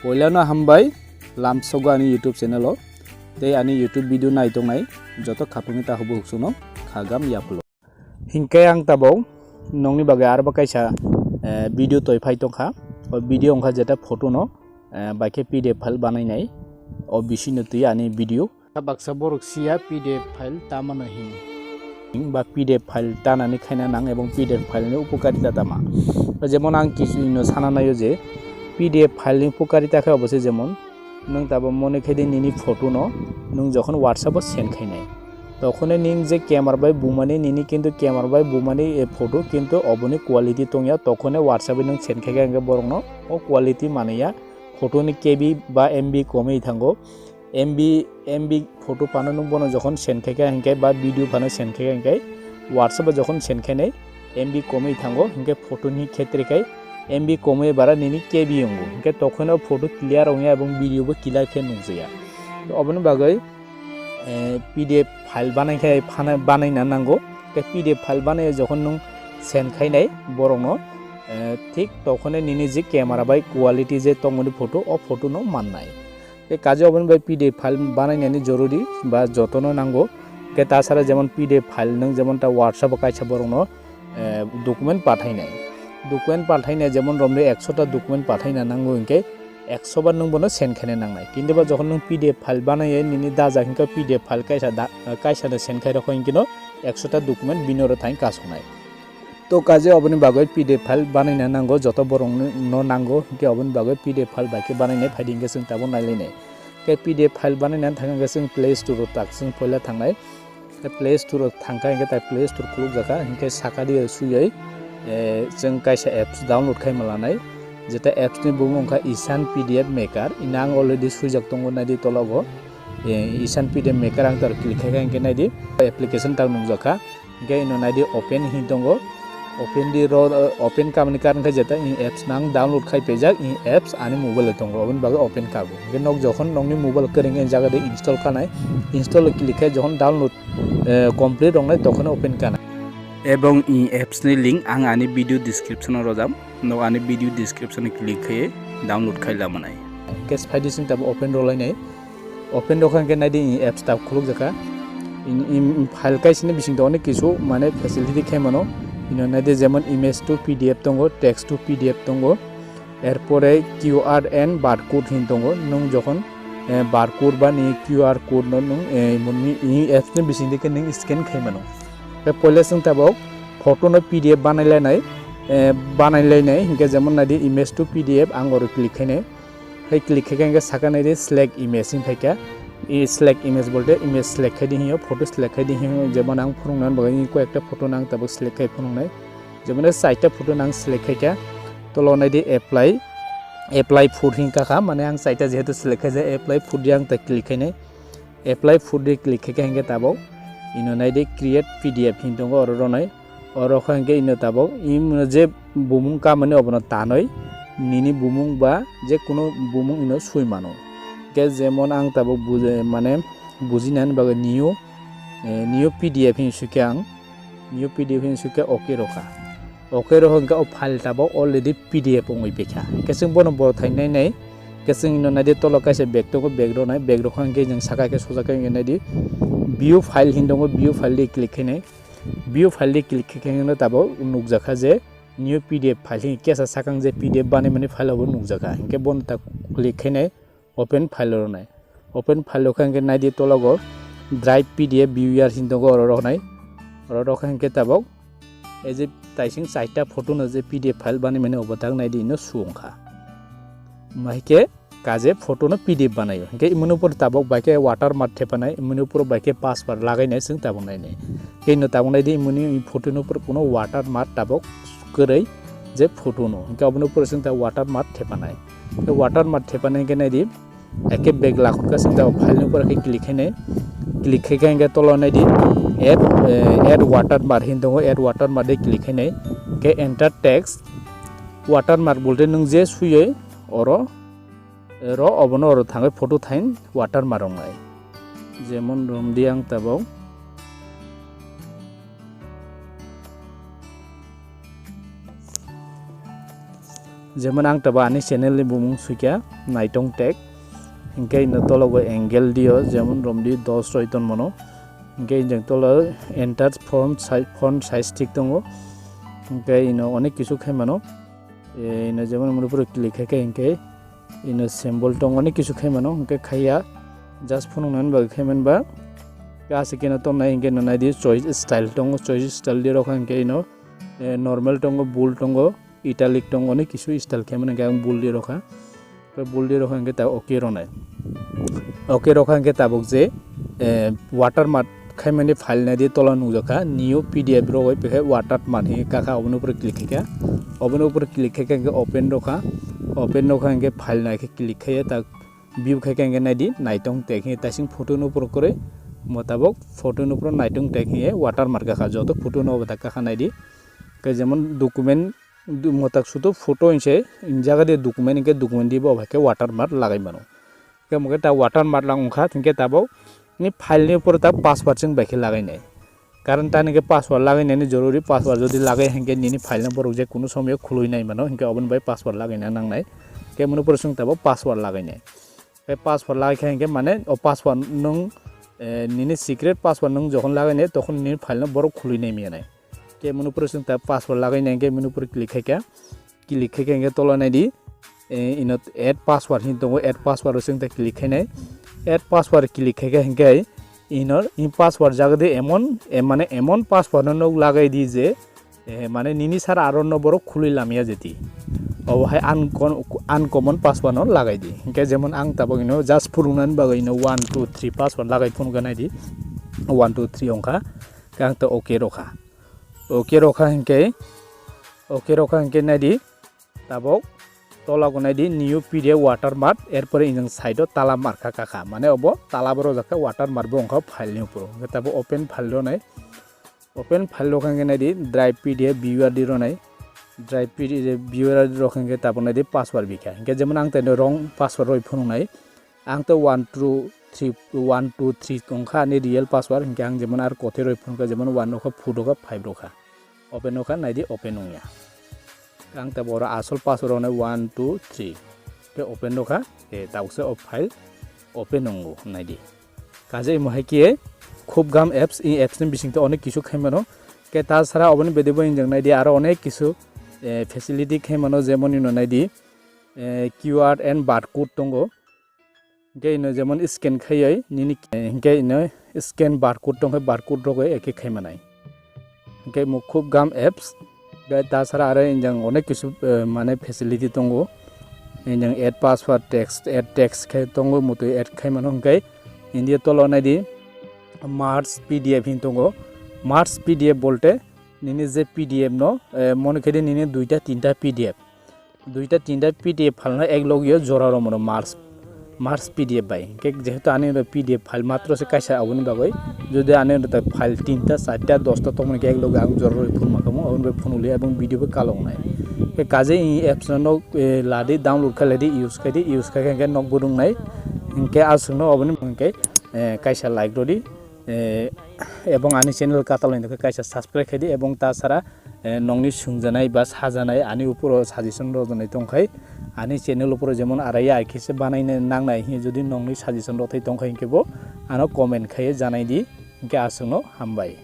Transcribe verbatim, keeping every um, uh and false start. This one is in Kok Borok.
Poilano hambai lamsogo ani YouTube channel o, tei ani YouTube video nai tongnai joto khapangni tahubo huksuno khagam yaphulo. Hinkhe ang tabok nokni bagwi arbo kaisa, eh, video toi phai tongkha. O video wngkha jeta photo no, eh, bai khe P D F file banainai. O bisino twi ani video. Baksa borok siya P D F file tamano hin. Ba P D F file tanani khaina nang ebong P D F file ni upokarita tama. Jemon ang kisu ino sana naio je P D F file ni upokarita khe obo se jemon nwng tabo mone khe di nini photo no nwng jokhon WhatsApp o send khainai. Tokhone ning je camera bai bumani nini kintu camera bai bumani e photo kintu oboni quality tongya tokhone WhatsApp o nwng send khaikha hwnkhe borokno o quality manaya photo ni K B ba M B komwi thango. M B, M B photo phano nwng bono jokhon send khaikha hinkhe ba video phano send khaikha hinkhe WhatsApp o jokhon send khainai M B komwi thango hinkhe photo ni khetre khai M B komwi bara nini K B wngo hinkhe tokheno photo clear wngya ebong video bo clear khe nukjaya. Oboni bagwi, eh, P D F file banai khai phana, banaina nango. Tei P D F file banai jokhon nwng send khainai borokno, eh, thik tokhone nini je camera bai quality je tongmani photo o photo no mannai. Tei kaje oboni bai P D F file banainani joruri ba jotono nango. Tei tasara jemon P D F file nwng jemon ta WhatsApp o kaisa borokno, eh, document pathainai. Document pathainai jemon romni ekso ta document pathaina nango hinkhe ekso bar nwng bono send khaina nangnai. Kintu ba jokhon nwng P D F file banaiya nini daja hinkhe P D F file kaisa da, kaisa no send khai rokho hinkhe no ekso ta document bini oro thang kasuknai. To kaje oboni bagwi P D F file banaina nango, joto borok no nango, hinkhe oboni bagwi P D F file bai khe banainai phaidi hinkhe chwng tabuk nailainai. Khe P D F file banaina thang hinkhe chwng Play Store o tak chwng poila thangnai. Khe Play Store o thangkha hinkhe tai Play Store khulukjakha hinkhe saka dio suyoi, eh, chwng kaisa apps download khai malanai. Jeta apps ni bumung wngkha Ishan P D F Maker. Ino ang already suijak tongo naidi tologo. Eh, Ishan P D F Maker ang tar click khai kha hinkhe naidi application tak nukjakha. Hinkhe ino naidi open hin tongo. Open di ro, open kamani karon khe jeta i apps nang download khai paijak, i apps ani mobile o tongo, oboni bagwi open kago. Hinkhe nok jokhon nokni mobile kwrwngkhe jaga de install kanai, install o click khai jokhon download, eh, complete rongnai tokhon open kanai. Ebong i apps ni link ang ani video description o rojam, nok ani video description o click khai download khai lamanai. Hinkhe phaidi sing tabo open rolainai. Open rokha hinkhe naidi i apps tab khulukjakha. In, in, in file kaisini bisingtwi onek kisu mane facility khe mano. Ino naidi jemon image to P D F tongo, text to P D F tongo. Erpore Q R and barcode hin tongo. Nwng jokhon, eh, barcode ba ni Q R code no nwng, eh, moni i apps ni bisingtwi khe nwng scan khai mano. Tei poila chwng tabok photo no P D F banai lainai, eh, banai lainai hinkhe jemon naidi image to P D F ang oro click khainai. Hai click khai khe hinkhe saka naidi select image hin phaikha. I select image bolte image select khai di hinyo, photo select khai di hinyo, jemon ang phunukna bagwi koi ekta photo nang tabuk select khai phunuknai. Jemon chaita photo nang select khai kha, tolo naidi apply, apply photo hin kakha, mane ang chaita jehetu select khai jai, apply photo di ang ta click khainai. Apply photo di click khai khe hinkhe tabuk ino naidi create P D F hin tongo oro ronai. Oro khe hinkhe ino tabuk imo je bumung kamani obono tanwi nini bumung ba je kunu bumung ino sui mano. Hinkhe jemon ang tabuk buj-, mane bujinani bagwi new, eh, new P D F hin sui khe ang. New P D F hin sui khe OK rokha. OK rokha hinkhe o file tabuk already P D F wngwi paikha. Hinkhe chwng bono bo thainai nai. Hinkhe chwng ino naidi tolo kaisa bag tongo, bag ronai, bag rokha hinkhe chwng saka khe soja khe hinkhe naidi view file hin tongo, view file di click khainai. View file di click khe hinkhe tabuk nukjakha je new P D F file hin kesa sakang je P D F banaimani file obo nukjakha. Hinkhe bono ta click khainai. Open file rwnai. Open file rwkha hinkhe naidi tologo drive P D F viewer hin tongo oro rwnai. Oro rwkha hinkhe tabuk ei je taising chaita photo no je P D F file banaimani obo tak naidi ino su wngkha. Mahaikhe kaje photo no P D F banaio. Hinkhe imoni upor tabuk baikhe watermark thepanai, imoni upor baikhe password lagainai chwng tabuk nainai. Khe ino tabuk naidi imoni photo ni upor kuno watermark tabuk kwrwi je photo no. Hinkhe oboni upor chwng ta watermark thepanai. Tei watermark thepana hinkhe naidi, eke bag lakhukha sing ta o file ni upor khe click khainai. Click khaikha hinkhe tolo naidi add, eh, add watermark hin tongo, add watermark de click khainai. Khe enter text watermark bolte nwng je suyoi oro, oro obono oro thangwi photo thain watermark wngnai. Jemon romdi ang tabuk. Jemon ang tabo ani channel ni bumung suikha Naitong Tech. Hinkhe ino tologo angle dio, jemon romdi dos roi ton mano. Hinkhe injang tolo enter font size, font size thik tongo. Hinkhe ino onek kisu khai mano. E, ino jemon muni puro click khai khe hinkhe ino symbol tongo, onek kisu khai mano. Hinkhe khaiya just phunuknani bagwi khai manba. Aswk khe ino tonnai hinkhe ino naidi choice style tongo, choice style di rokha hinkhe ino, e, normal tongo, bold tongo, italic tongo, onek kisu style khai mano, hinkhe ang bold di rokha. Tei bold di rokha hinkhe ta okay rwnai. Okay rokha hinkhe tabuk je, eh, watermark khaimani file naidi tola nukjakha new P D F rogwi, bekhe watermark hinkhe kakha, oboni upor click khaikha. Oboni upor click khaikha hinkhe open rokha. Open rokha hinkhe file naikhe click khaiya ta view khaikha hinkhe naidi Naitong Tech hinkhe taising photo ni upor kwrwi motabok photo ni upor Naitong Tech hinkhe watermark kakha, joto photo no obo ta kakha naidi. Khe jemon document Du-, mwtak sudo photo hinse, in jaga de document hinkhe document dibo bai khe watermark lagai mano. Hinkhe omo khe ta watermark lang wngkha, hinkhe tabok ni file ni upor ta password chwng bai khe lagai nai. Karon tani khe password lagai nani jorori, password jodi lagai hinkhe nini file no borok je kunu somoyo khului nai mano, hinkhe oboni bai password lagai na nang nai. Hinkhe moni pore chwng tabok password lagai nai. Tei password lagai khe hinkhe mane o password nwng, eh, nini secret password nwng jokhon lagai nai, tokhon nini file no borok khului nai maya nai. Khe moni pore chwng ta password lagai nai, hinkhe moni pore click khai kha. Click khai khe hinkhe tola naidi, eh, ino add password hin tongo, add password o chwng ta click khai nai. Add password click khai khe hinkhe ino in password jaga de emon, em, mane emon password no nok lagai di je, eh, mane nini sara aro no borok khului lamya jeti. Obo hai uncon-, uncommon password no lagai di. Hinkhe jemon ang tabok ino just phurungnani bagwi ino one two three password lagai phunukha naidi. One two three wngkha. Khe ang ta okay rokha. Okay rokha hinkhe, okay rokha hinkhe naidi. Tabok tola go naidi new P D F watermark, erpore injang side o tala markha kakha. Mane obo tala bo rojak kha, watermark bo wngkha file ni upor. Hinkhe tabok open file ronai. Open file rok hinkhe naidi drive P D F viewer di ronai. Drive P D F viewer di rok hinkhe tabok naidi password bikha. Hinkhe jemon ang tei wrong password roi phunuknai. Ang tei one two three, one two three wngkha ani real password, hinkhe ang jemon ar kothai roi phunukha, jemon one rokha, four rokha, five rokha. Open rokha, naidi open wngya. Ang tei boro asol password roknai one two three. Tei open rokha, tei tabukse o file open wngo naidi. Kaje imo hai khe Khubgam apps, i apps ni bisingtwi onek kisu khai mano. Khe ta sara oboni bede bo injang naidi aro onek kisu, eh, facility khai mano, jemon ino naidi, eh, Q R and barcode tongo. Hinkhe ino jemon scan khaiwi nini, eh, hinkhe ino scan barcode tongkhe barcode rogwi ekhe khai manai. Hinkhe mo Khubgam apps, tei ta sara aro injang onek kisu, eh, mane facility tongo. Injang add password, text, add text khe tongo, mutwi add khai mano. Hinkhe India tolo naidi merge P D F hin tongo. Merge P D F bolte nini je P D F no, eh, mone khe di nini duita tinta P D F. Duita tinta P D F file no ek logio jora romano merge, merge P D F bai. Hinkhe jehetu ani oro P D F file matro se kaisa, aboni bagwi jodi ani oro ta file tinta, charta, dosta tongmani khe ek loge ang jora rwi phunukma kamo, aboni bagwi phunukliya ebong video bo kaloknai. Khe kaje i apps no nok, eh, ladi, download khailadi, use khaidi, use khai khe hinkhe nok bo rwngnai. Hinkhe aswkno oboni hinkhe, eh, kaisa like rwdi. Eh, ebong ani channel katal ni kaisa subscribe khaidi, ebong ta sara, eh, nongni sungjanai ba sajanai ani uporo suggestion rok rwnai tongkhai, ani channel uporo jemon arai ai khe se banaina nangnai hi jodi nongni suggestion rok thai tongkhai hinkhe bo ano comment khaiye janai di, hinkhe aswkno hambai.